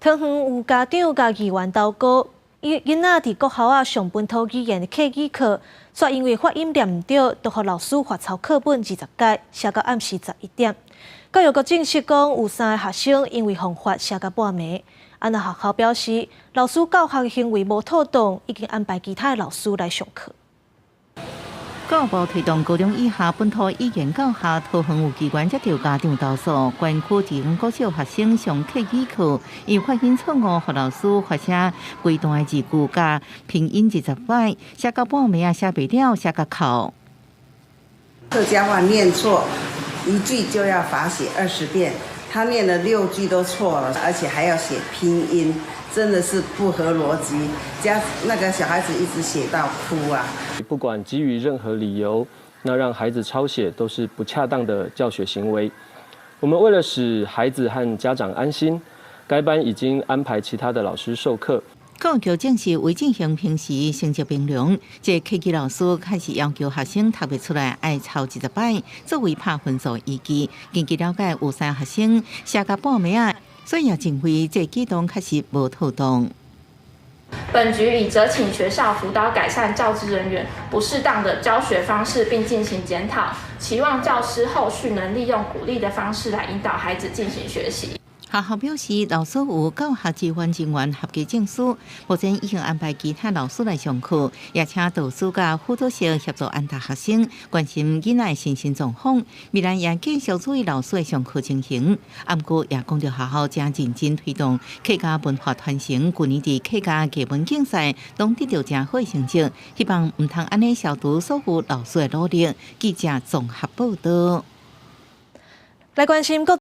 桃園有家長共議員投訴，伊囡仔佇國校仔上本土語言的客語課，卻因為發音念毋著，就予老師罰抄課本二十改，寫到暗時11點。教育局證實講，有三个學生因為予罰寫到半暝。啊，若學校表示，老師教學行為無妥當，已經安排其他的老師來上課。教育部推動高中以下本土語言教學，桃園有機關接著家長投訴，關區一間國小學生上客語課，因發音錯誤，予老師罰寫規段的字句佮拼音二十擺，寫到半暝仔寫袂了，寫甲哭。客家話念錯一句就要罰寫20遍，他念了六句都錯了，而且還要寫拼音，真的是不合邏輯。加那個小孩子一直寫到哭啊！不管基於任何理由，那讓孩子抄寫都是不恰當的教學行為。我們為了使孩子和家長安心，該班已經安排其他的老師授課。教育局證實未進行評時成績評量，這客語老師開始要求學生讀袂出來愛抄二十擺，作為拍分數依據。根據了解，有三學生寫到半暝仔，所以也認為這舉動確實無妥當。本局已責請學校輔導改善教職人員不適當的教學方式，並進行檢討，期望教師後續能利用鼓勵的方式來引導孩子進行學習。學校表示，老師有教學支援人員合格證書，目前已經安排其他老師來上課，也請導師佮輔導室協助安達學生，關心囡仔身心狀況。未來也繼續注意老師的上課情形。毋過也講著學校正認真推動客家文化傳承，舊年佇客家藝文競賽攏得著誠好成績，希望毋通按呢消除所有老師的努力。記者綜合報導。來關心國。